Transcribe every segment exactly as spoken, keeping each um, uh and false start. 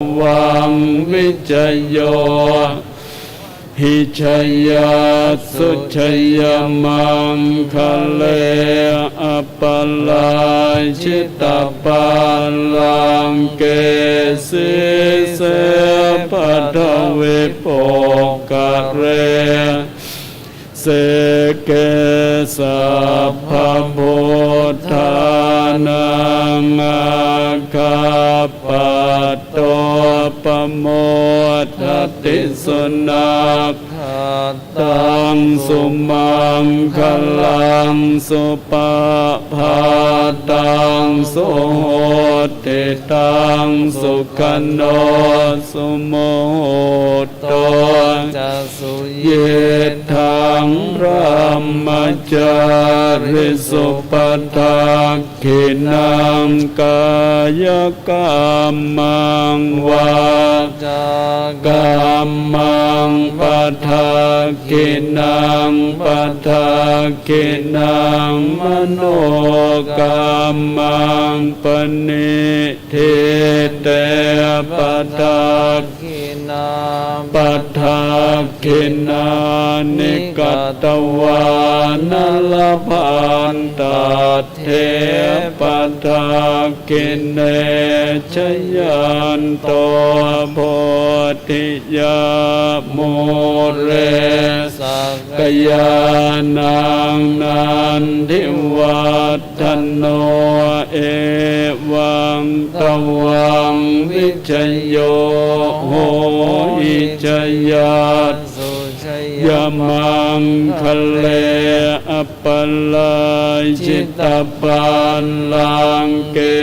nikatavaṃ vijayo hi jayassu jayamaṅgale aparājitapallaṅke sīse paṭhavipokkhare seke sabbabuddhānaṃ aggappatto pamodati. Sunakkhattaṃ sumaṅgalaṃ supabhātaṃ suhuṭṭhitaṃ sukhaṇo sumuhutto ca suyiṭṭhaṃ brahmacārisu. Padakkhiṇaṃ kāyakammaṃ vācākammaṃ padakkhiṇaṃ padakkhiṇaṃ manokammaṃ paṇidhī te padak padakkhiṇāni katvāna labhantatthe padakkhiṇe. Jayanto bodhiyā mūle sakyānaṃ nandivaḍ ḍḍhano evaṃ tvaṃ vijayo hohi jayassu jayamaṅgale aparājitapallaṅke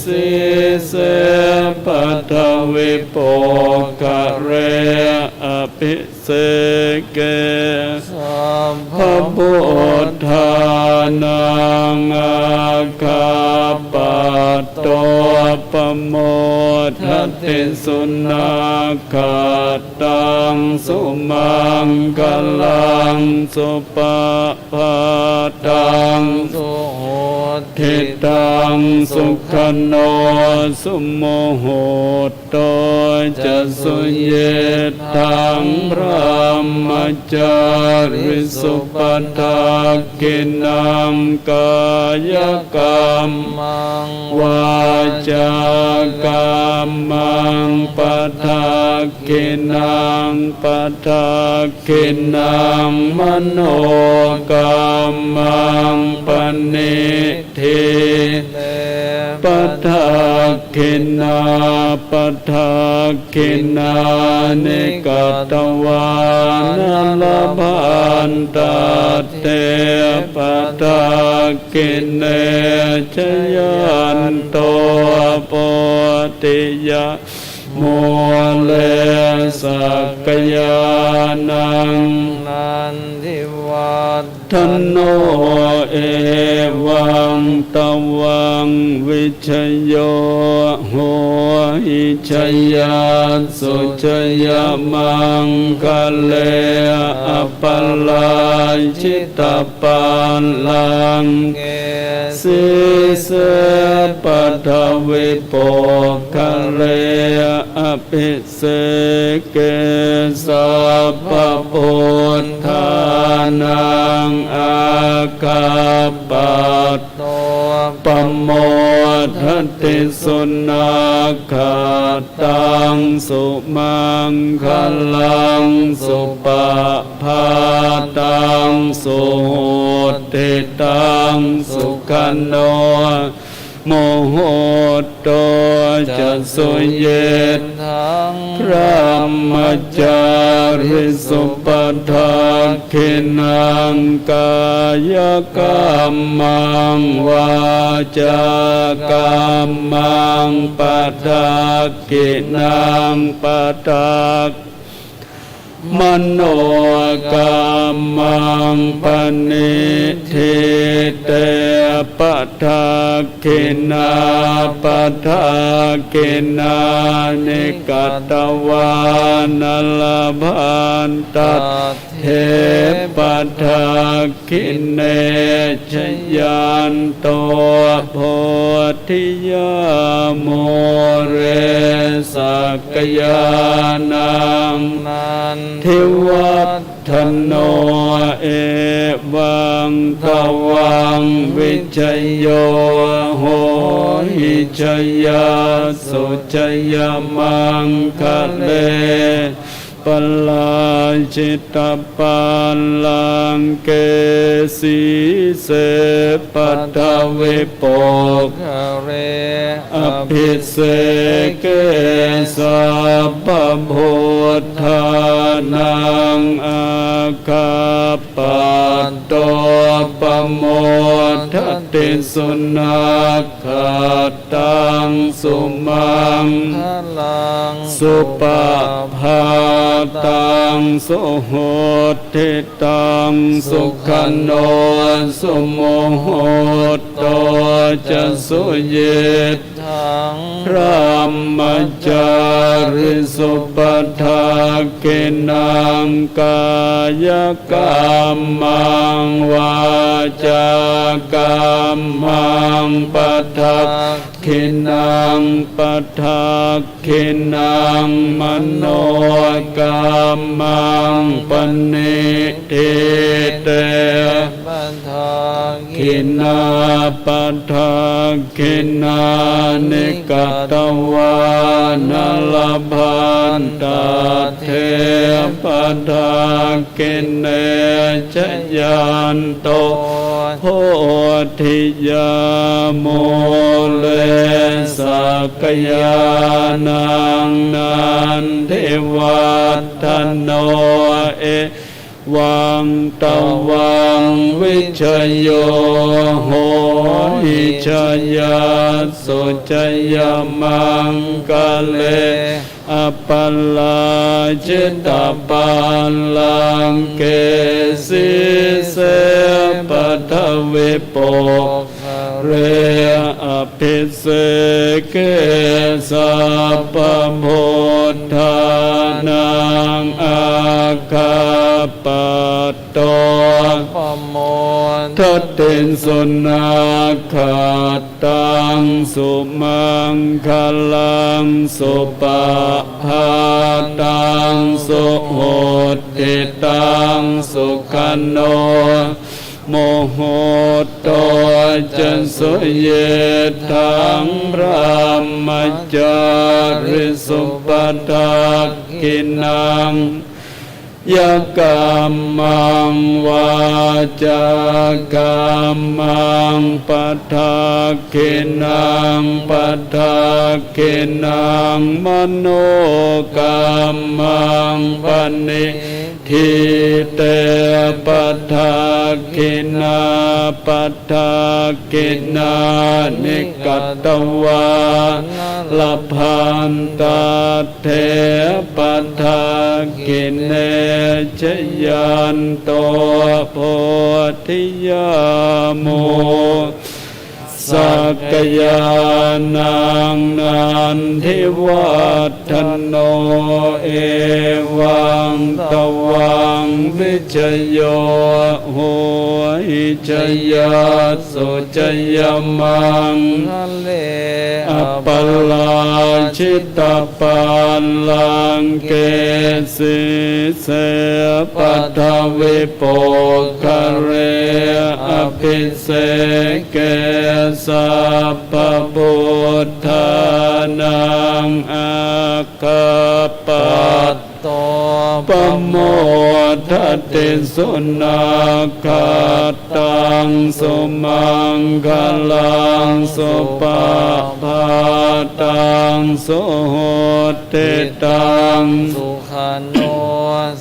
sīse paṭhavipokkhare abhi seke sabbabuddhānaṃ aggappatto pamodati. Sunakkhattaṃ sumaṅgalaṃ supabhātaṃ suhuṭṭhitaṃ sukhaṇo sumuhut to ca suyiṭṭhaṃ brahmacārisu. Padakkhiṇaṃ kāyakammaṃ vācākammaṃ padakkhiṇaṃ padakkhiṇaṃ manokammaṃ paṇi ṭhi te padakkhiṇā. Padakkhiṇāni katvāna labhantatthe padakkhiṇe. Jayanto bodhiyā mūle sakyānaṃ nandivaḍ ḍḍhano evaṃ tvaṃ vijayo hohi jayassu jayamaṅgale aparājitapallaṅke sīse paṭhavipokkhare abhi seke sabbabuddhānaṃ aggappatto pamodati. Sunakkhattaṃ sumaṅgalaṃ supabhātaṃ suhuṭṭhitaṃ sukhaṇo muhutto ca suyiṭṭhaṃ brahmacārisu. Padakkhiṇaṃ kāyakammaṃ vācākammaṃ padakkhiṇaṃ padak manokammaṃ paṇidhī te padakkhiṇā. Padakkhiṇāni katvāna labhantatthe padakkhiṇe jayanto bodhiyā mūle sakyānaṃ nandivaḍḍhano evaṃ tvaṃ vijayo hohi jayassu jayamaṅgale aparājitapallaṅke sīse paṭhavipokkhare abhiseke sabbabuddhānaṃ aggappatto pamodati. Sunakkhattaṃ sumaṅgalaṃ supabhātaṃ suhuṭṭhitaṃ sukhaṇo sumuhutto ca suyiṭṭhaṃ brahmacārisu. Padakkhiṇaṃ kāyakammaṃ vācākammaṃ padakkhiṇaṃ padakkhiṇaṃ manokammaṃ paṇidhī te padakkhiṇā padakkhiṇāni katvāna labhantatthe padakkhiṇe jayanto bodhiyā mūle sakyānaṃ nandivaḍḍhano evaṃ tvaṃ vijayo hohi jayassu jayamaṅgale aparājitapallaṅke sīse paṭhavipokkhare abhiseke sabbabuddhānaṃ aggappatto pamodati. Sunakkhattaṃ sumaṅgalaṃ supabhātaṃ suhuṭṭhitaṃ sukhaṇo muhutto ca suyiṭṭhaṃ brahmacārisu. Padakkhiṇaṃ kāyakammaṃ vācākammaṃ padakkhiṇaṃ padakkhiṇaṃ manokammaṃ paṇidhī te padakkhiṇā padakkhiṇāni katvāna labhantatthe padakkhiṇe jayanto bodhiyā mūle sakyānaṃ nandivaḍḍhano evaṃ tvaṃ vijayo hohi jayassu jayamaṅgale aparājitapallaṅke sīse paṭhavipokkhare abhiseke sabbabuddhānaṃ aggappatto pamodati. Sunakkhattaṃ sumaṅgalaṃ supabhātaṃ suhuṭṭhitaṃ sukhaṇo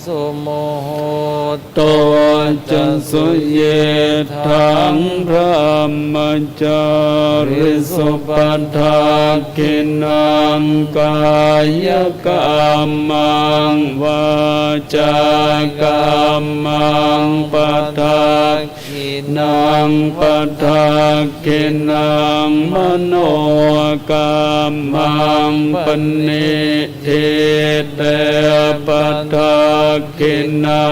sumuhutto ca suyiṭṭhaṃ brahmacārisu. Padakkhiṇaṃ kāyakammaṃ vācākammaṃ padakkhiṇaṃ padakkhiṇaṃ manokammaṃ paṇidhī te padak dakkhiṇā,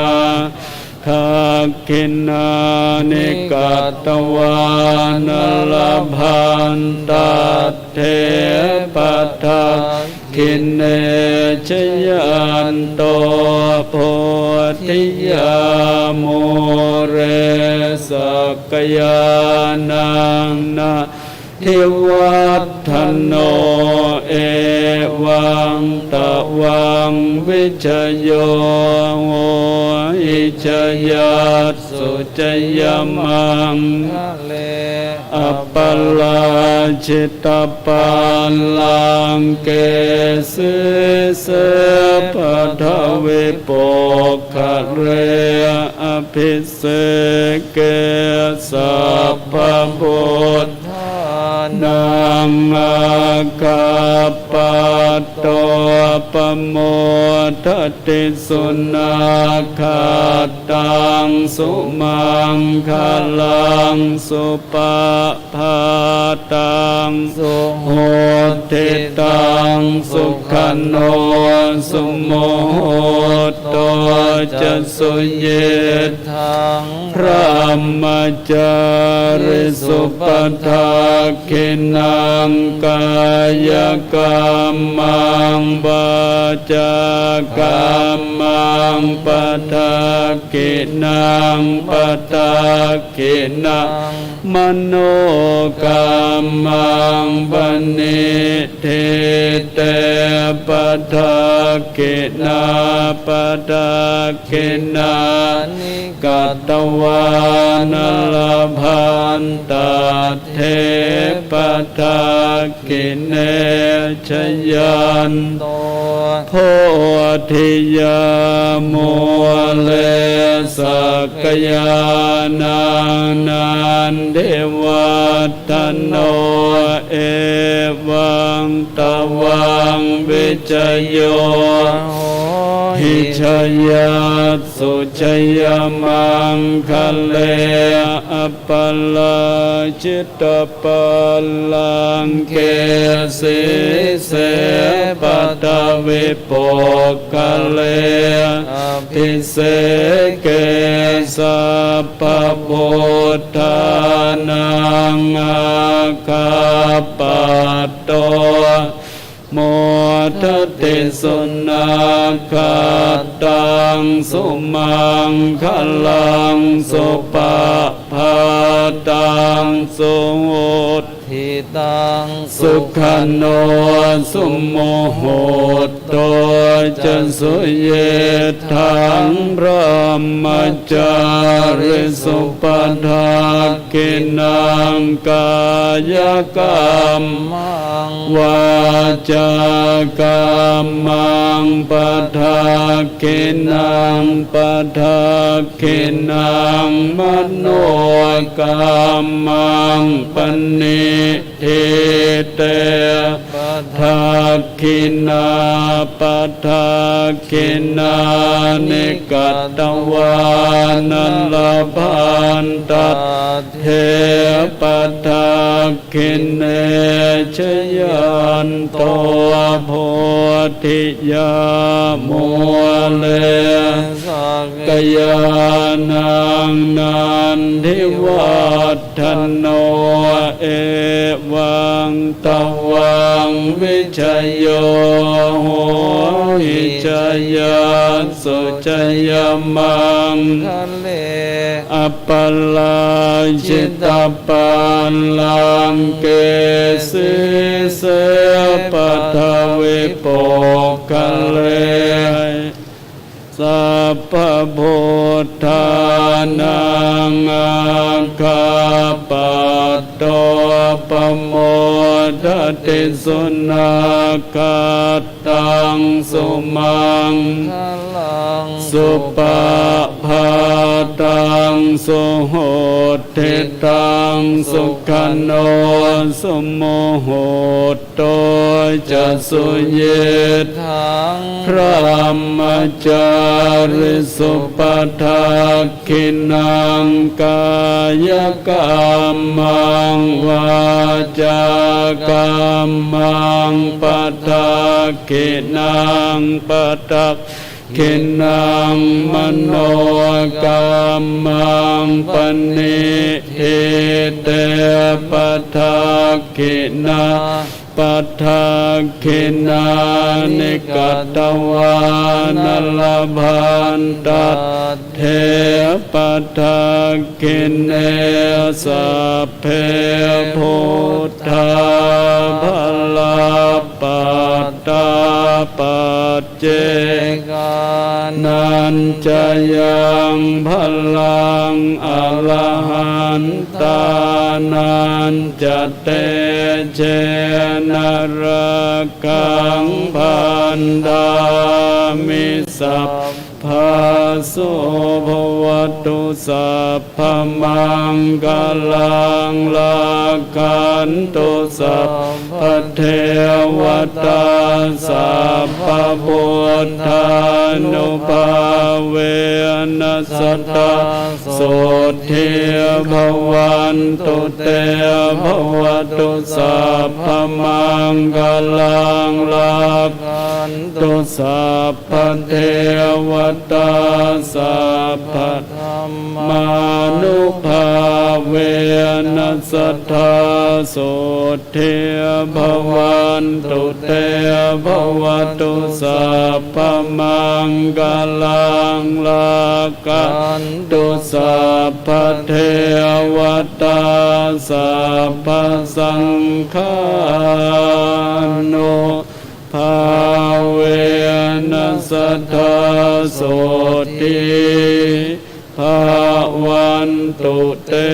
dakkhiṇāni katvāna labhantatthe padakkhiṇe. Jayanto bodhiyā mūle sakyānaṃ nandivaḍḍhano, evaṃ tvaṃ vijayo hohi jayassu jayamaṅgale, aparājitapallaṅke sīse paṭhavipokkhare abhiseke sabbabuddhānaṃ aggappatto pamodati. Sunakkhattaṃ sumaṅgalaṃ supabhātaṃ suhuṭṭhitaṃ, sukhaṇo sumuhutto ca suyiṭṭhaṃ brahmacārisu, padakkhiṇaṃ kāyakammaṃ vācākammaṃ padakkhiṇaṃ, padakkhiṇaṃ manokammaṃ paṇidhī te padakkhiṇā, padakkhiṇāni katvāna labhantatthe padakkhiṇe. Jayanto bodhiyā mūle sakyānaṃ nandivaḍḍhano, evaṃ tvaṃ vijayo hohi jayassu jayamaṅgale, aparājitapallaṅke sīse paṭhavipokkhare abhiseke sabbabuddhānaṃ aggappatto modati. Sunakkhattaṃ sumaṅgalaṃ supabhātaṃ suhuṭṭhitaṃ, sukhaṇo sumuhutto ca suyiṭṭhaṃ brahmacārisu, padakkhiṇaṃ kāyakammaṃ vācākammaṃ padakkhiṇaṃ, padakkhiṇaṃ manokammaṃ paṇidhī te padakkhiṇā, padakkhiṇāni katvāna labhantatthe padakkhiṇe. Jayanto bodhiyā mūle sakyānaṃ nandivaḍḍhano, evaṃ tvaṃ vijayo hohi jayassu jayamaṅgale, aparājitapallaṅke sīse paṭhavipokkhare sabbabuddhānaṃ aggappatto pamodati. Sunakkhattaṃ sumaṅgalaṃ supabhātaṃ suhuṭṭhitaṃ, sukhaṇo sumuhut to ca suyiṭṭhaṃ brahmacārisu, padakkhiṇaṃ kāyakammaṃ vācākammaṃ padakkhiṇaṃ, padak khinaṃ manokammaṃ paṇidhī te padakkhiṇā padakkhiṇāni katvāna labhantatthe padakkhiṇe. Sabbe buddhā balappattā paccekānañca yaṃ balaṃ arahantānañca tejena rakkhaṃ bandhāmi sabbaso. Bhavatu sabbamaṅgalaṃ rakkhantu sabbadevatā sabbabuddhānubhāvena sadā sotthī bhavantu te. Bhavatu sabbamaṅgalaṃ rakkhantu sabbadevatā sabbadhammānubhāvena sadā sotthī bhavantu te. Bhavatu sabbamaṅgalaṃ rakkhantu sabbadevatā sabbasaṅghānubhāvena sadā sotthī bhavantu te.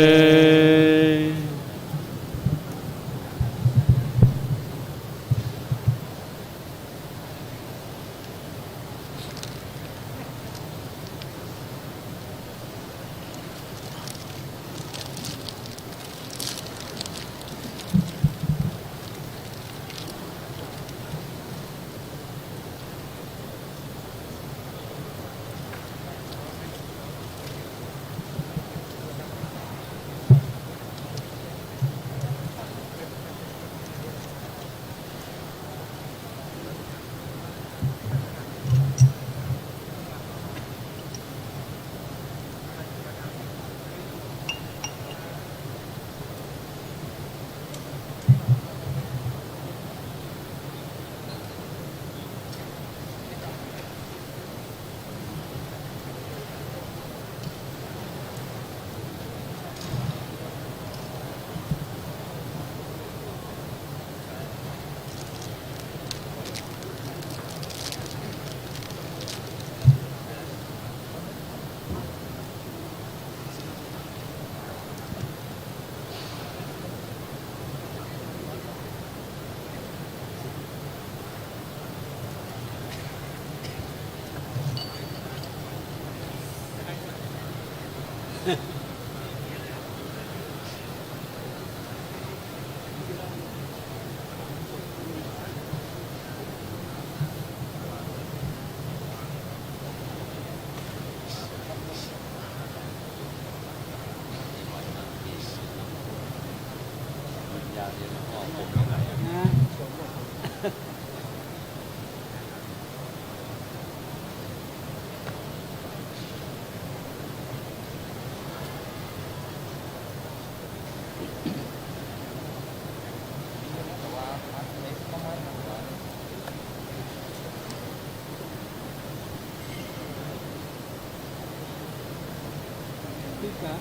Đi cả.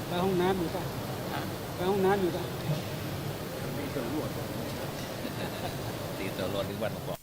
Phải không nát được à? Phải không nát được à? Đi tàu lượn đi quanh một vòng.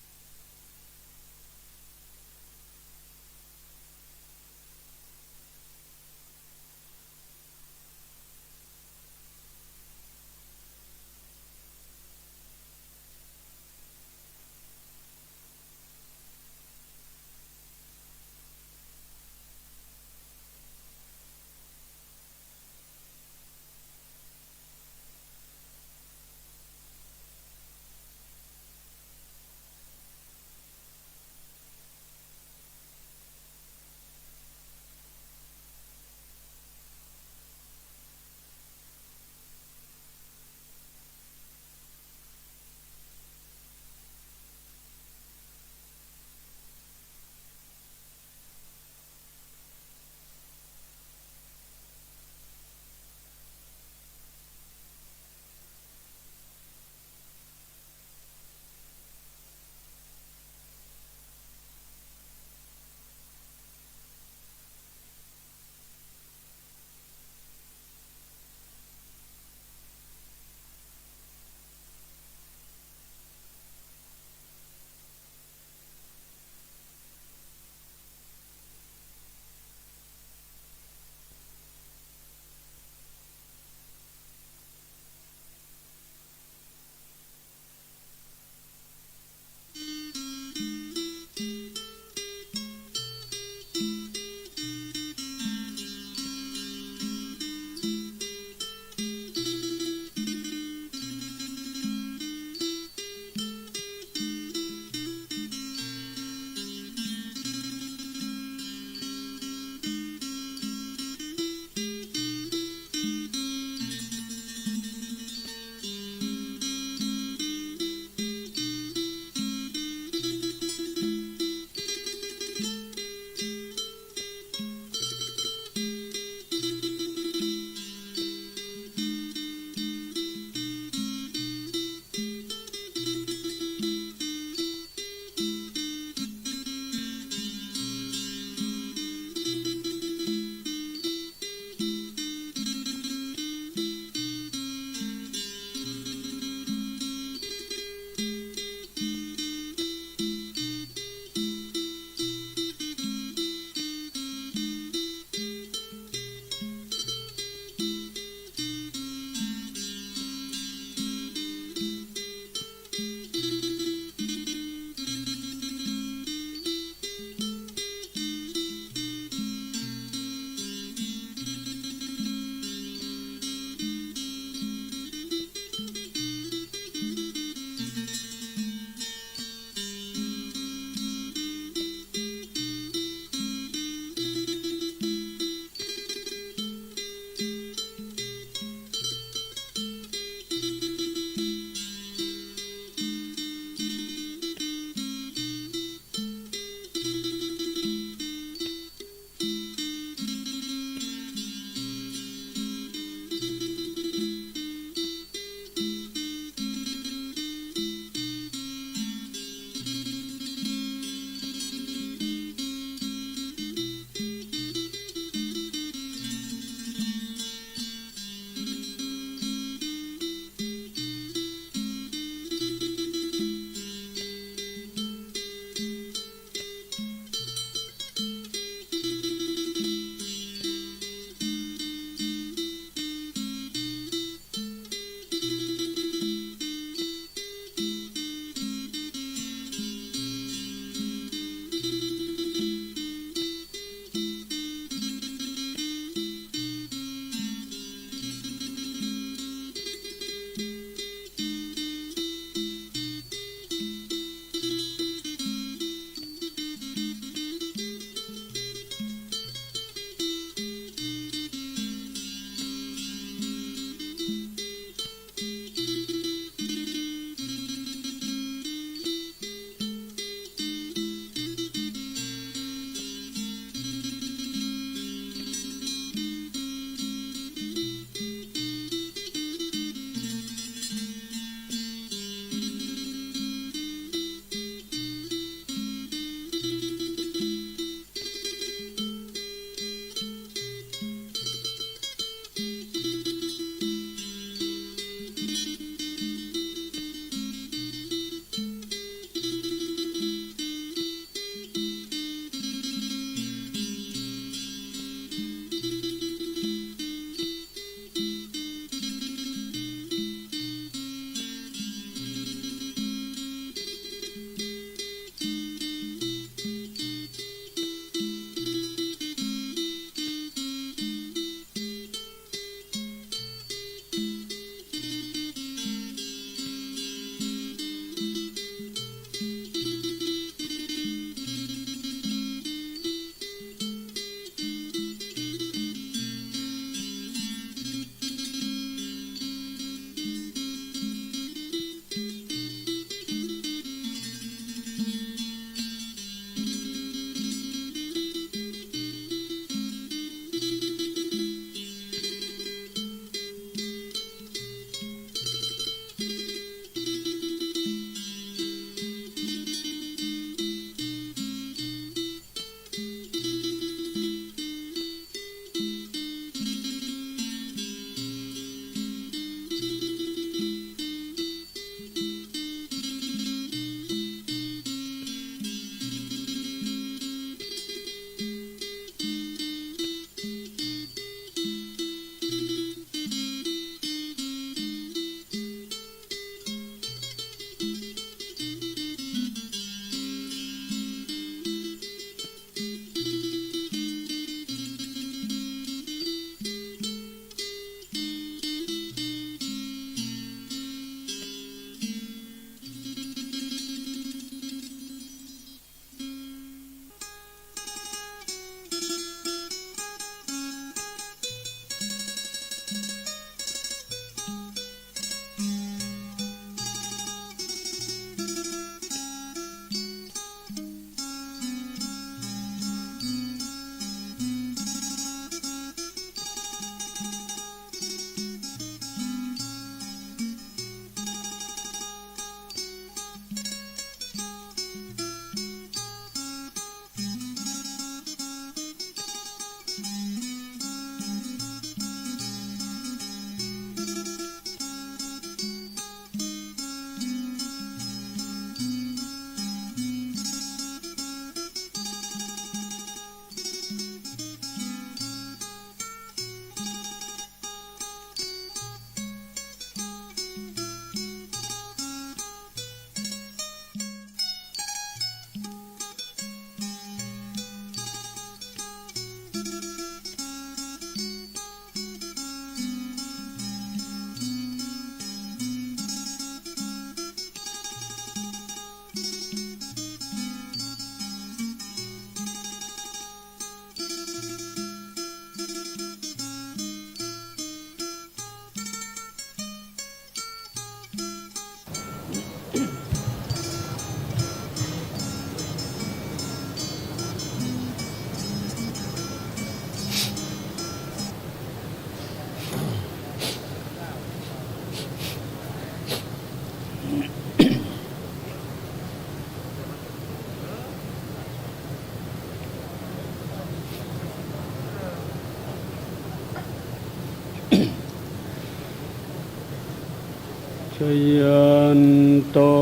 Jayanto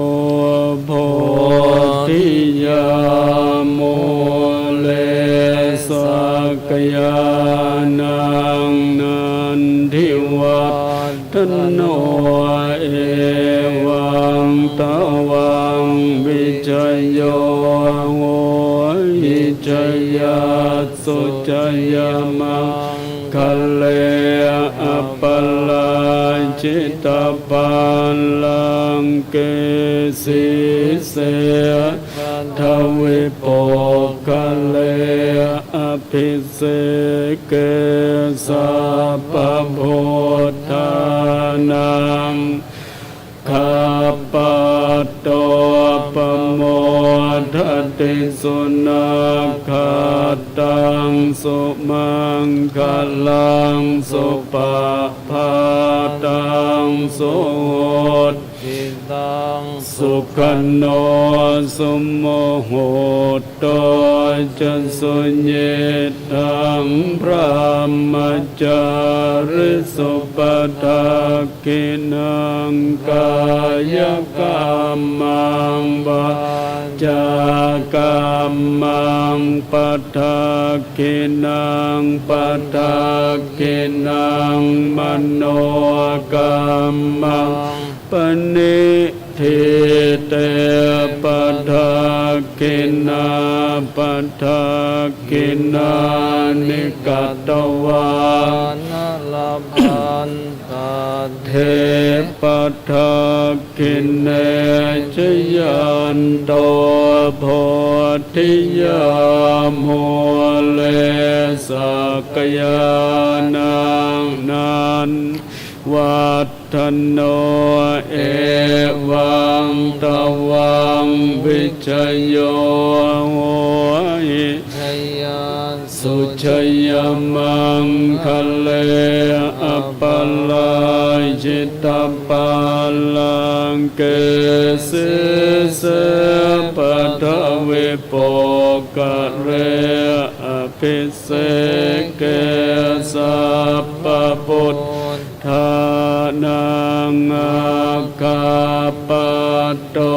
bodhiyā mūle sakyānaṃ nandivaḍḍhano, evaṃ tvaṃ vijayo hohi jayassu jayamaṅ gale aparājitapallaṅke sīse paṭhavipokkhare abhiseke sabbabuddhānaṃ aggappatto pamodati. Sunakkhattaṃ sumaṅgalaṃ supabhātaṃ suhuṭṭhitaṃ sukhaṇo sumuhutto ca suyiṭṭhaṃ brahmacārisu. Padakkhiṇaṃ kāyakammaṃ vācākammaṃ padakkhiṇaṃ padakkhiṇaṃ manokammaṃ paṇidhī te padakkhiṇā. Padakkhiṇāni katvāna labhantatthe padakkhiṇe. Jayanto bodhiyā mūle sakyānaṃ nandivaḍ ḍḍhano, evaṃ tvaṃ vijayo hohi jayassu jayamaṅgale aparājitapallaṅke sīse paṭhavipokkhare abhiseke sabbabuddhānaṃ aggappatto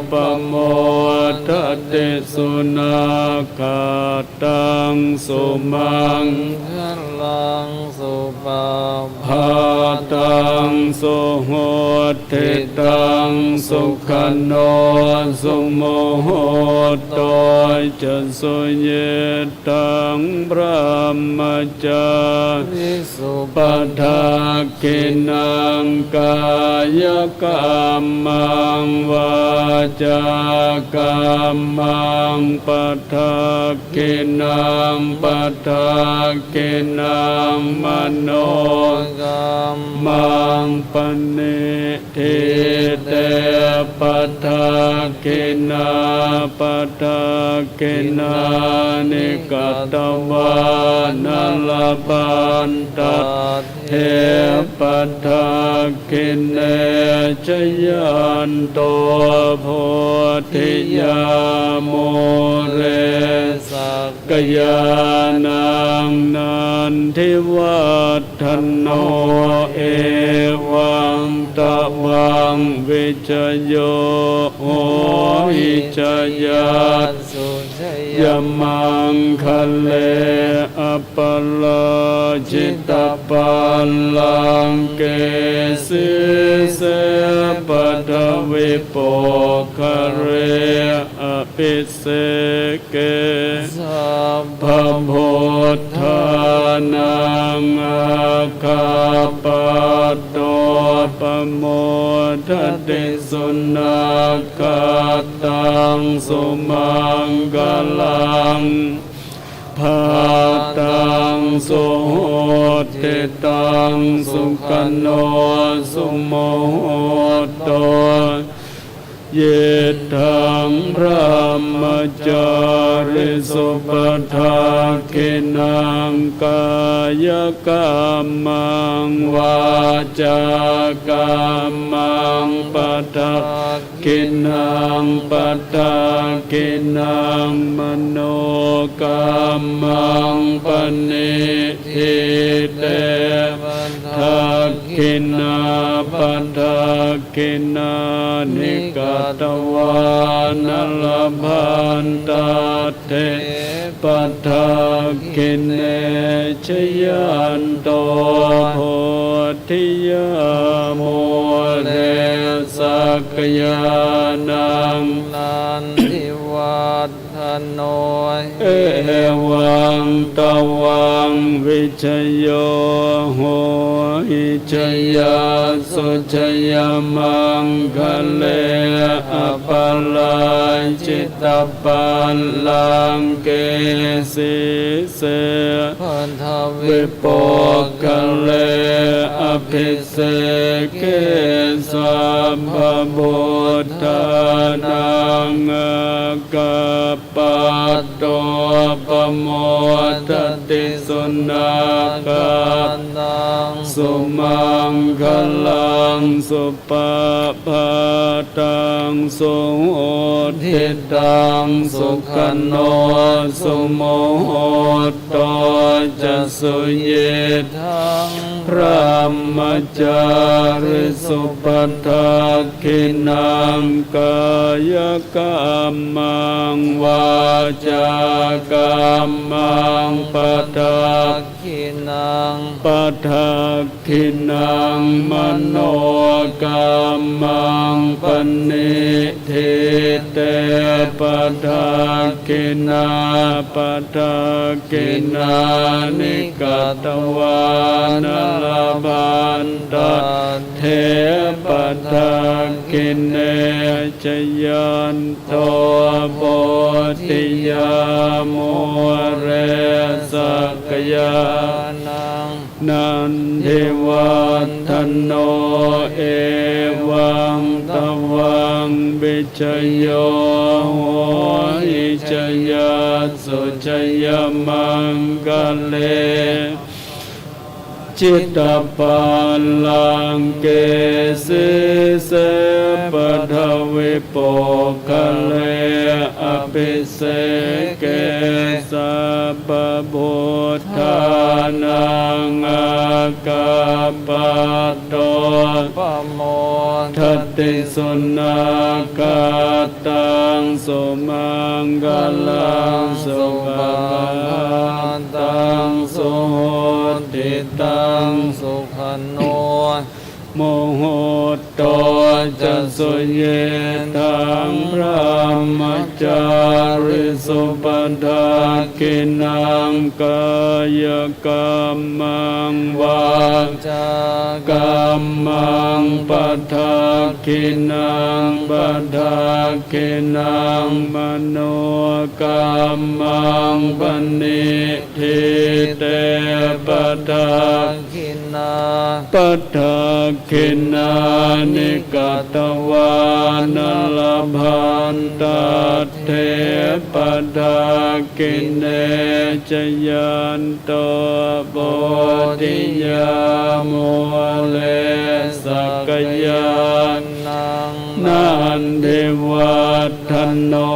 pamodati. Sunakkhattaṃ sumaṅgalaṃ supabhātaṃ suhuṭṭhitaṃ sukhaṇo sumuhutto ca suyiṭṭhaṃ brahmacārisu. Padakkhiṇaṃ kāyakammaṃ vācākammaṃ padakkhiṇaṃ padakkhiṇaṃ manokammaṃ paṇi ṭhi te padakkhiṇā. Padakkhiṇāni katvāna labhantatthe padakkhiṇe. Jayanto bodhiyā mūle sakyānaṃ nandivaḍ ḍḍhano, evaṃ tvaṃ vijayo hohi jayassu jayamaṅgale aparājitapallaṅke sīse paṭhavipokkhare abhi seke sabbabuddhānaṃ aggappatto pamodati. Sunakkhattaṃ sumaṅgalaṃ bhātaṃ suhuṭṭhitaṃ sukhaṇo sumuhutto yiṭṭhaṃ brahmacārisu. Padakkhiṇaṃ kāyakammaṃ vācākammaṃ padakkhiṇaṃ padakkhiṇaṃ manokammaṃ paṇidhī te padak padakkhiṇā padakkhiṇāni katvāna labhantatthe padakkhiṇe. Jayanto bodhiyā mūle sakyānaṃ nandivaḍḍhano evaṃ tvaṃ vijayo hohi jayassu jayamaṅgale aparājitapallaṅke sīse paṭhavipokkhare abhiseke sabbabuddhānaṃ aggappatto pamodati. Sunakkhattaṃ sumaṅgalaṃ supabhātaṃ suhuṭṭhitaṃ sukhaṇo sumuhutto ca suyiṭṭhaṃ brahmacārisu padakkhiṇaṃ kāyakammaṃ vācākammaṃ padakkhiṇaṃ padakkhiṇaṃ manokammaṃ paṇidhī te padakkhiṇā. Padakkhiṇāni katvāna labhantatthe padakkhiṇe. Jayanto bodhiyā mūle sakyānaṃ nandivaḍḍhano evaṃ tvaṃ vijayo hohi jayassu jayamaṅgale jitapallaṅke sīse paṭhavipokkhare abhiseke sabbabuddhānaṃ aggappatto pamodati. Sunakkhattaṃ sumaṅgalaṃ supabhātaṃ suhuṭṭhitaṃ sukhaṇo muhutto ca suyiṭṭhaṃ brahmacārisu padakkhiṇaṃ kāyakammaṃ vācākammaṃ padakkhiṇaṃ padakkhiṇaṃ manokammaṃ paṇidhī te padakkhiṇā. Padakkhiṇāni katvāna labhantatthe padakkhiṇe. Jayanto bodhiyā mūle sakyānaṃ nandivaḍḍhano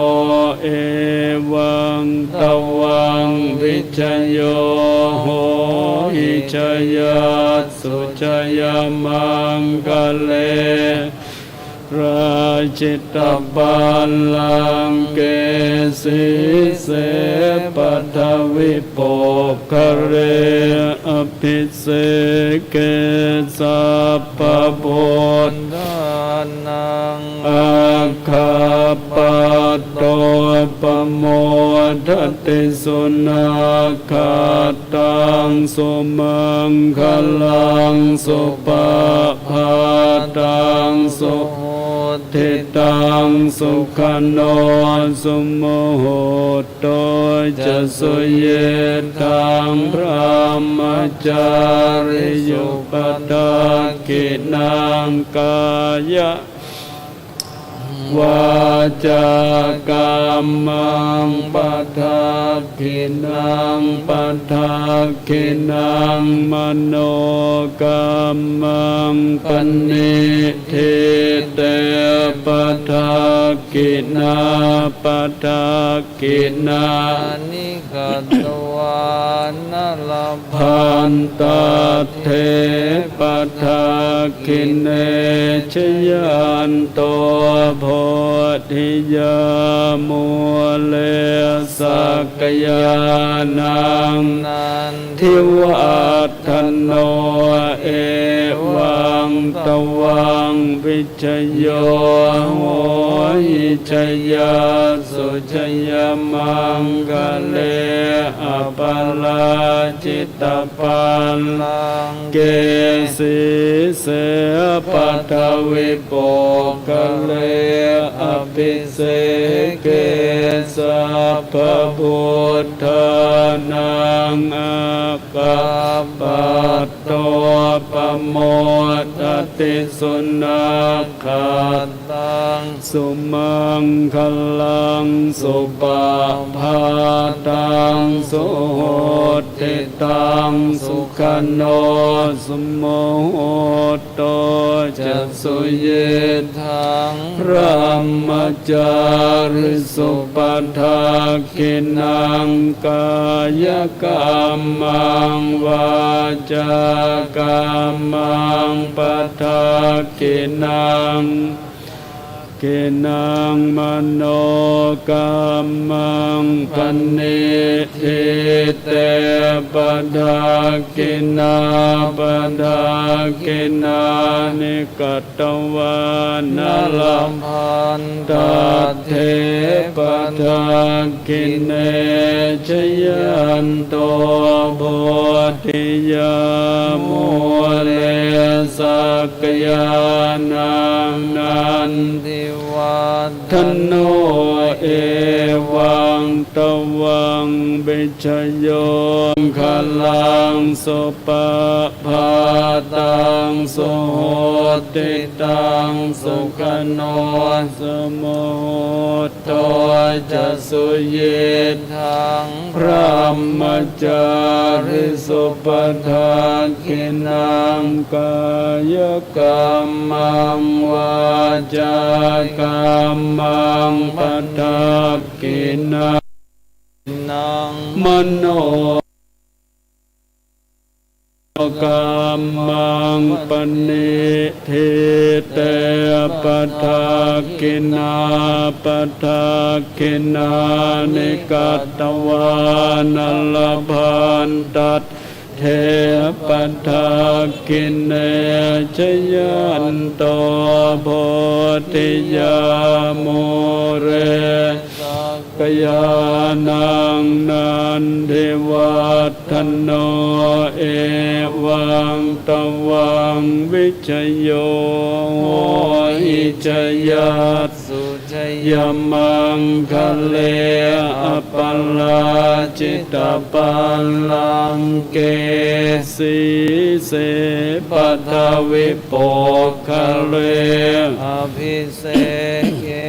evaṃ tvaṃ vijayo hohi jayassu jayamaṅgale aparājitapallaṅke sīse paṭhavipokkhare abhiseke sabbabuddhānaṃ aggappatto pamodati. Sunakkhattaṃ sumaṅgalaṃ supabhātaṃ suhuṭṭhitaṃ sukhaṇo sumuhutto ca suyiṭṭhaṃ brahmacārisu padakkhiṇaṃ kāya vācākammaṃ padakkhiṇaṃ, padakkhiṇaṃ manokammaṃ, paṇidhī te padakkhiṇā, padakkhiṇāni katvāna, labhantatthe padakkhiṇe. Jayanto bodhiyā mūle, sakyānaṃ nandivaḍḍhano, evaṃ tvaṃ vijayo hohi, jayassu jayamaṅgale, aparājitapallaṅke, sīse paṭhavipokkhare, abhiseke sabbabuddhānaṃ, aggappatto pamodati. Sunakkhattaṃ sumaṅgalaṃ, supabhātaṃ suhuṭṭhitaṃ, sukhaṇo sumuhutto ca suyiṭṭhaṃ brahmacārisu. Padakkhiṇaṃ kāyakammaṃ, vācākammaṃ padakkhiṇaṃ, khiṇaṃ manokammaṃ, paṇidhī te padakkhiṇā, padakkhiṇāni katvāna, labhantatthe padakkhiṇe. Jayanto bodhiyā mūle, sakyānaṃ nandivaḍḍhano, evaṃ tvaṃ vijayo, maṅgalaṃ supabhātaṃ suhuṭṭhitaṃ, sukhaṇo sumuhutto ca suyiṭṭhaṃ brahmacārisu. Padakkhiṇaṃ kāyakammaṃ, vācākammaṃ padakkhiṇaṃ, mano kammaṃ, paṇidhī te padakkhiṇā, padakkhiṇāni katvāna, labhantatthe padakkhiṇe. Jayanto bodhiyā mūle, sakyānaṃ nandivaḍḍhano, evaṃ tvaṃ vijayo hohi, jayassu jayamaṅgale, aparājitapallaṅke, sīse paṭhavipokkhare, abhiseke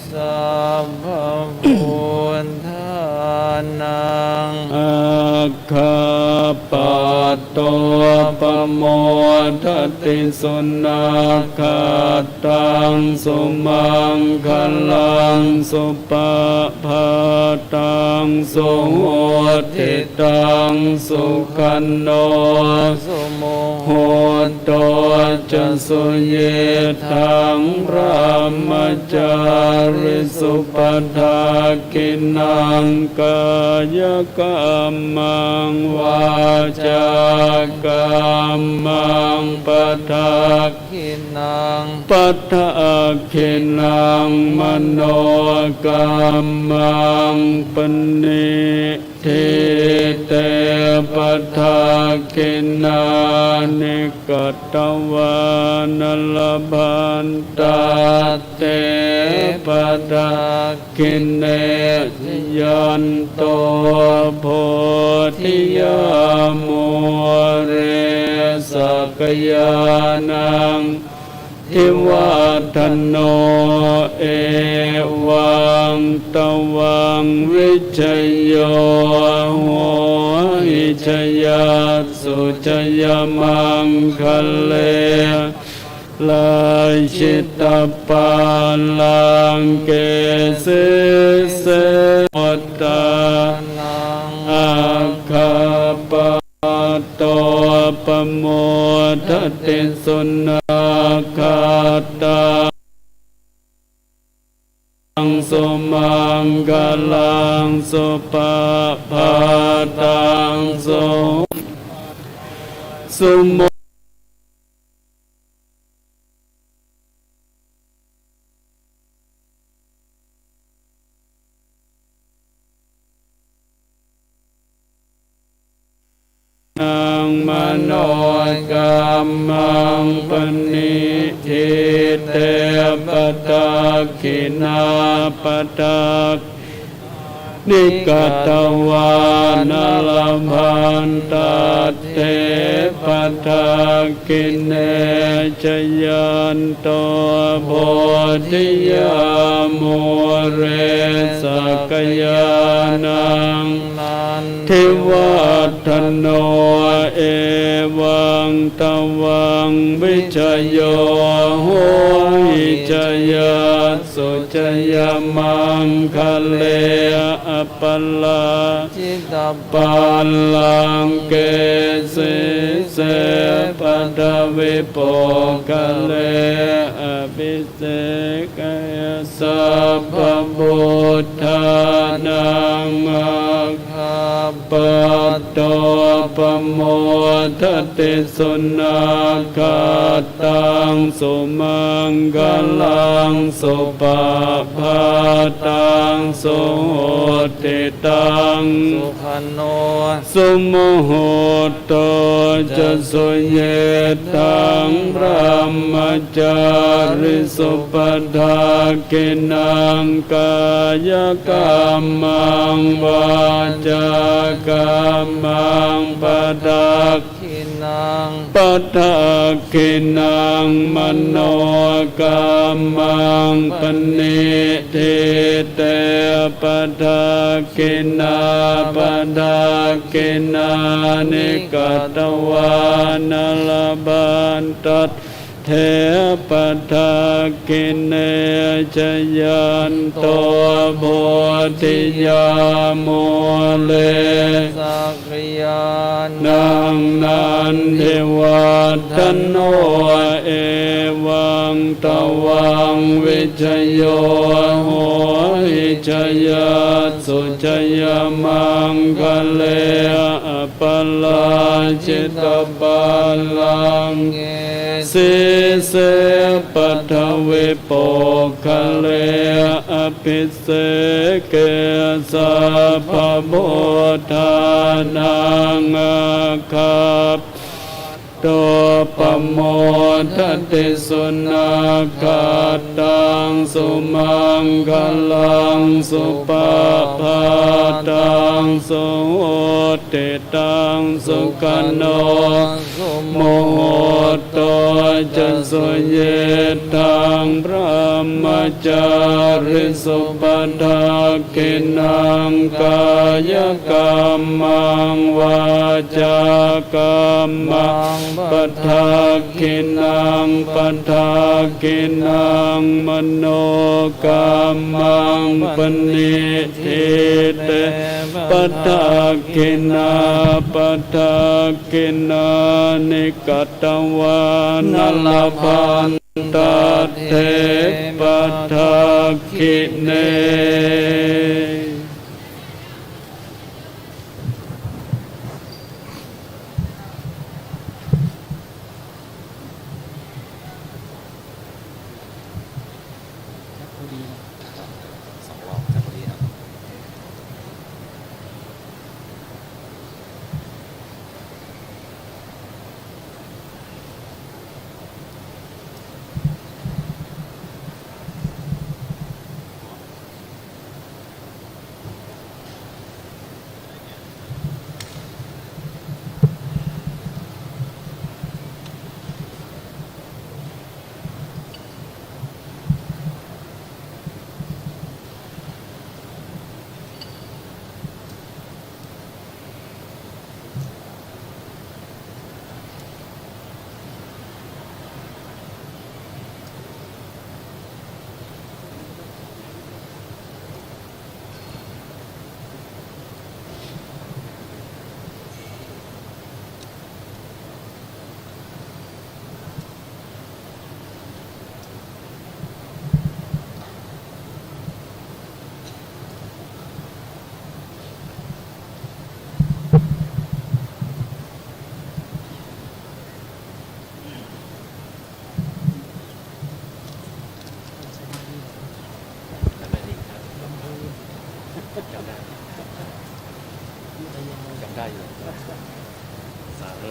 sabbabuddhānaṃ, aggappatto pamodati. Sunakkhattaṃ sumaṅgalaṃ, supabhātaṃ suhuṭṭhitaṃ, sukhaṇo sumuhutto ca suyiṭṭhaṃ brahmacārisu. Padakkhiṇaṃ kāyakammaṃ, vācākammaṃ padakkhiṇaṃ, padakkhiṇaṃ manokammaṃ, paṇi- dhi te padakkhiṇāni katvāna, labhantatthe padakkhiṇe. Jayanto bodhiyā mūle, sakyānaṃ nandivaḍḍhano, evaṃ tvaṃ vijayo hohi jayassu jayamaṅgale, aparājitapallaṅke sīse, hotaṃ aggappatto pamodati. Sunakkhattaṃ sumaṅgalaṃ supabhātaṃ suhu, sumu naṃ manokammaṃ paṇidhī te padakkhiṇā, padakkhiṇāni katvāna labhantatthe padakkhiṇe. Jayanto bodhiyā mūle sakyānaṃ nandivaḍḍhano, evaṃ tvaṃ vijayo hohi jayassu jayamaṅgale, aparājitapallaṅke sīse paṭhavipokkhare, abhi seke sabbabuddhānaṃ aggappatto pamodati. Sunakkhattaṃ sumaṅgalaṃ supabhātaṃ suhuṭṭhitaṃ, sukhaṇo sumuhutto ca suyiṭṭhaṃ brahmacārisu, padakkhiṇaṃ kāyakammaṃ vācākammaṃ padakkhiṇaṃ, padakkhiṇaṃ manokammaṃ paṇidhī te padakkhiṇā, padakkhiṇāni katvāna labhantatthe padakkhiṇe. Jayanto bodhiyā mūle sakyānaṃ nandivaḍḍhano, evaṃ tvaṃ vijayo hohi jayassu jayamaṅgale, aparājitapallaṅke sīse paṭhavipokkhare, abhiseke sabbabuddhānaṃ aggappatto pamodati. Sunakkhattaṃ sumaṅgalaṃ supabhātaṃ suhuṭṭhitaṃ, sukhaṇo sumuhutto ca suyiṭṭhaṃ brahmacārisu, padakkhiṇaṃ kāyakammaṃ vācākammaṃ padakkhiṇaṃ, padakkhiṇaṃ manokammaṃ paṇidhī te padakkhiṇā, padakkhiṇāni katvāna labhantatthe padakkhiṇe. จำได้ จำได้อยู่ สาธุ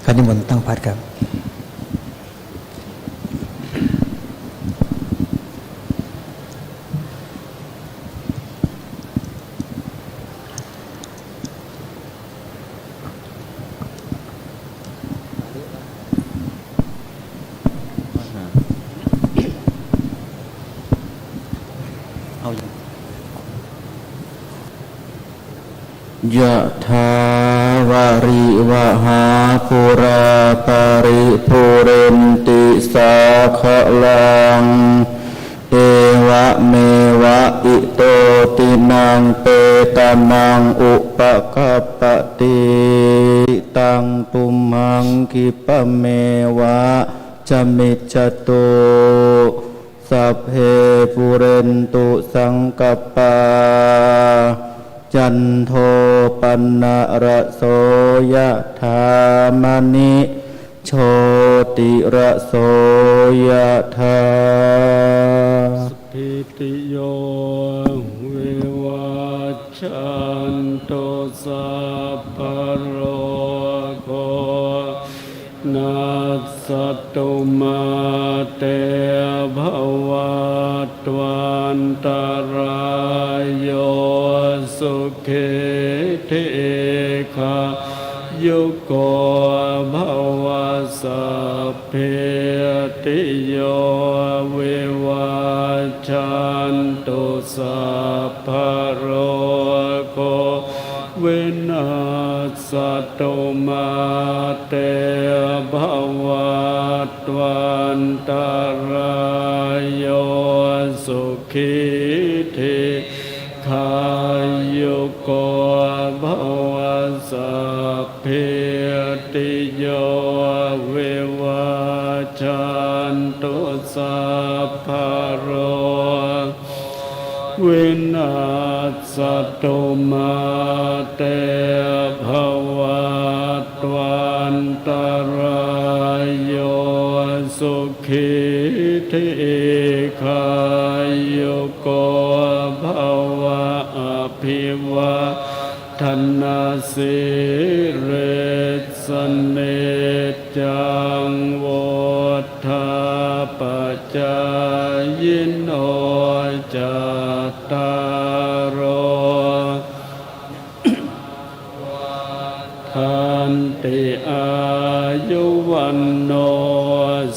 ครับ นิมนต์ตั้งพัดครับ เอาอย่าง Yathā vārivahā pūrā paripūrenti sāgaraṃ, evameva ito dinnaṃ petānaṃ upakappati. Icchitaṃ tumhaṃ khippameva samijjhatu, sabbe pūrentu saṅkappā, cando paṇṇaraso yathā, maṇi jotiraso yathā. Sabbītiyo vivajjantu, sabbarogo vinassatu, mā te bhavatvantarāyo, sukhī dīghāyuko bhava. Sabbītiyo vivajjantu, sabbarogo vinassatu, mā te bhavatvantarāyo, sukhī dīghāyuko bhava. Sabbītiyo vivajjantu, sabbarogo vinassatu, mā te bhavatvantarāyo, sukhī dīghāyuko bhava. Abhivādanasīlissa niccaṃ vuḍḍhāpacāyino, cattāro dhammā vaḍḍhanti: āyu vaṇṇo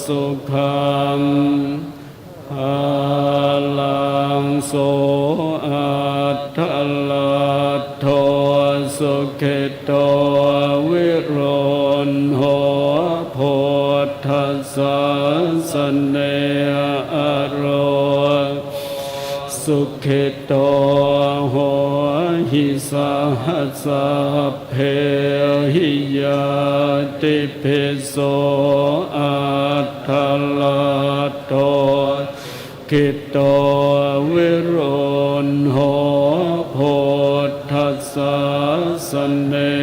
sukhaṃ balaṃ. So atthaladdho sukhito viruḷho buddhasāsane, arogo sukhito hohi saha sabbehi ñātibhi. So atthaladdho sukhito viruḷho buddhasāsane,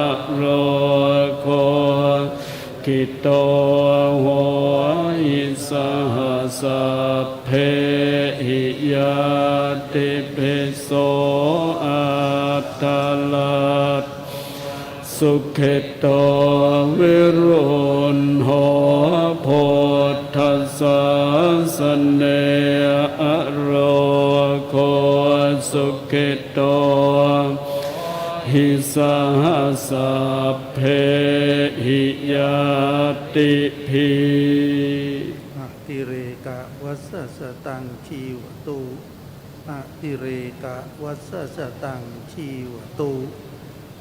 arogo sukhito hohi saha sabbehi ñātibhi. So atthaladdho sukhito viruḷho buddhasāsane, arogo sukhito hohi saha sabbehi ñātibhi. Atirekavasajataṃ jivatu. Atirekavasajataṃ jivatu.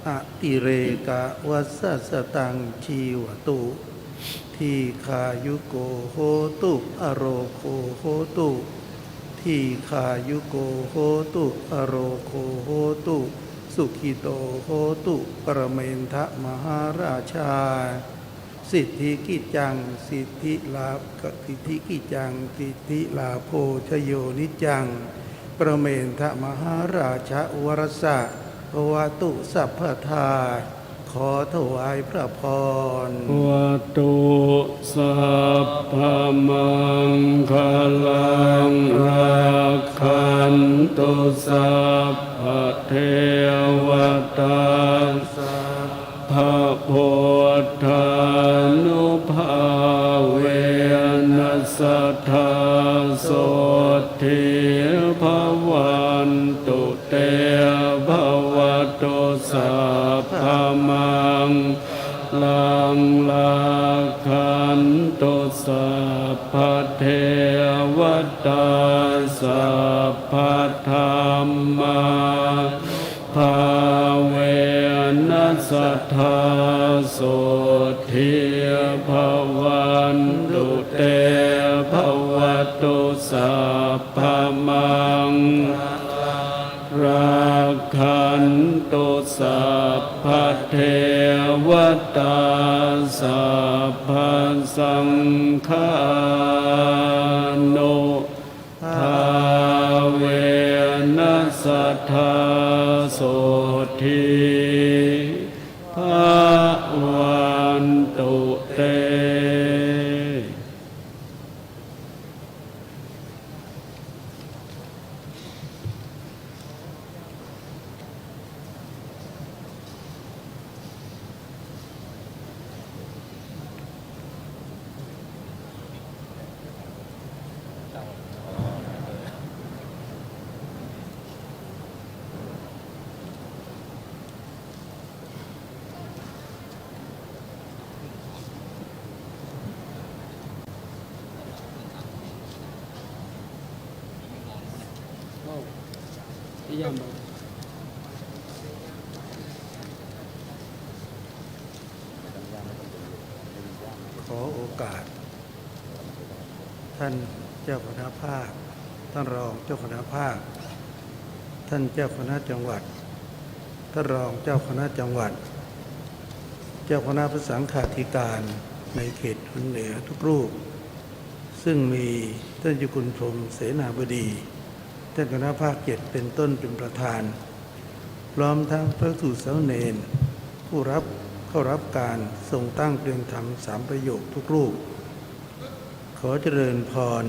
Atirekavasajataṃ jivatu. Dīghāyuko hotu, arogo hotu. Dīghāyuko hotu, arogo hotu. Sukhito hotu, paramentha mahārājā. Siddhikiccaṃ siddhilābh-, siddhikiccaṃ siddhilābho jayo niccaṃ. Paramentha mahārājā, varassa bhavatu sabbadā. ขอถวายพระพร Bhavatu sabbamaṅgalaṃ, rakkhantu sabbadevatā, sabbabuddhānubhāvena sadā sotthī bhavantu te. Bhavatu sabbamaṅgalaṃ, rakkhantu sabbadevatā, sabbadhammānubhāvena sadā sotthī bhavantu te. Bhavatu sabbamaṅgalaṃ, rakkhantu sabbadevatā, sabbasaṅghānubhāvena sadā sotthī bhavantu te. ขอโอกาส ท่านเจ้าคณะภาค ท่านรองเจ้าคณะภาค ท่านเจ้าคณะจังหวัด ท่านรองเจ้าคณะจังหวัด เจ้าคณะพระสังฆาธิการในเขตหนเหนือทุกรูป ซึ่งมีท่านเจ้าคุณพรหมเสนาบดี ท่านคณะภาคเจ็ดเป็นต้นเป็นประธาน พร้อมทั้งพระภิกษุสามเณร ผู้รับ เข้ารับการทรงตั้งเตรียมธรรมสามประโยคทุกรูป ขอเจริญพร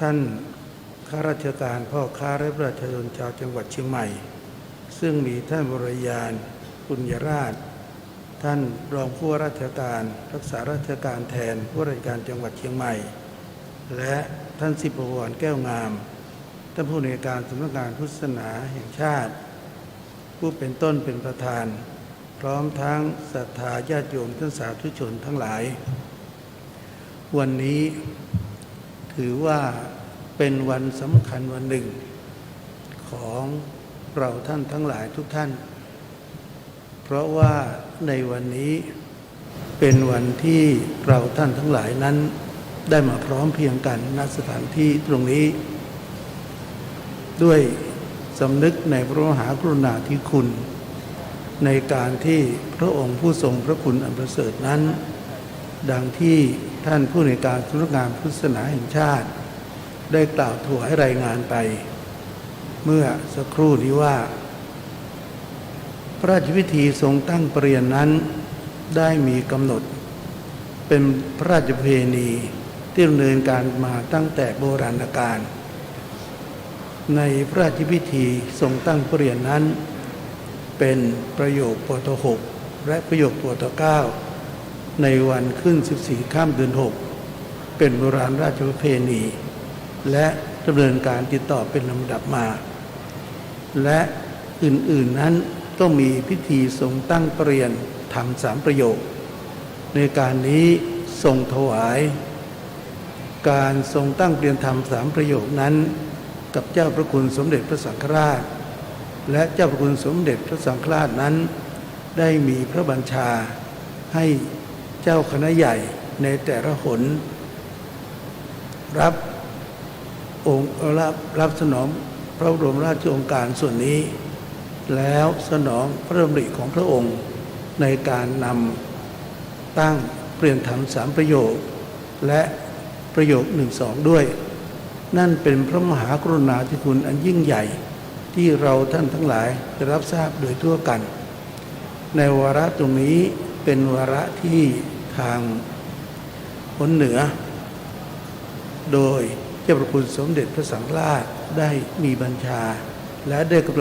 ท่านข้าราชการ พ่อค้า และประชาชนชาวจังหวัดเชียงใหม่ ซึ่งมีท่านวรยาน ปุญญราช ท่านรองผู้ว่าราชการ รักษาราชการแทนผู้ว่าราชการจังหวัดเชียงใหม่ และท่านสิบวร แก้วงาม ท่านผู้อำนวยการสำนักงานพุทธศาสนาแห่งชาติ ผู้เป็นต้นเป็นประธาน พร้อมทั้งศรัทธาญาติโยมท่านสาธุชนทั้งหลาย วันนี้ถือว่าเป็นวันสำคัญวันหนึ่งของเราท่านทั้งหลายทุกท่าน เพราะว่าในวันนี้เป็นวันที่เราท่านทั้งหลายนั้นได้มาพร้อมเพรียงกัน ณ สถานที่ตรงนี้ ด้วยสำนึกในพระมหากรุณาธิคุณ ในการที่พระองค์ผู้ทรงพระคุณอันประเสริฐนั้น ดังที่ท่านผู้อำนวยการสำนักงานพุทธศาสนาแห่งชาติ ได้กล่าวถวายรายงานไปเมื่อสักครู่นี้ว่า พระราชพิธีทรงตั้งประเรียนนั้นได้มีกำหนดเป็นพระราชประเพณีที่ดำเนินการมาตั้งแต่โบราณกาล ในพระราชพิธีทรงตั้งประเรียนนั้น เป็นประโยค ปต หก และประโยค ปต เก้า ในวันขึ้นสิบสี่ค่ำเดือนหก เป็นโบราณราชประเพณี และดำเนินการติดต่อเป็นลำดับมา และอื่นๆนั้นก็มีพิธีทรงตั้งประเรียนธรรมสามประโยค ในการนี้ทรงถวาย การทรงตั้งประเรียนธรรมสามประโยคนั้น กับเจ้าพระคุณสมเด็จพระสังฆราช และเจ้าพระคุณสมเด็จพระสังฆราชนั้น ได้มีพระบัญชา ให้เจ้าคณะใหญ่ในแต่ละหน รับองค์รับรับสนองพระบรมราชโองการส่วนนี้ แล้วสนองพระดำริของพระองค์ในการนำตั้งเปลี่ยนธรรมสามประโยค และประโยคหนึ่งสองด้วย นั่นเป็นพระมหากรุณาธิคุณอันยิ่งใหญ่ที่เราท่านทั้งหลายได้รับทราบโดยทั่วกัน ในวาระตรงนี้เป็นวาระที่ทางหนเหนือ โดยเจ้าพระคุณสมเด็จพระสังฆราชได้มีบัญชา และได้กำหนด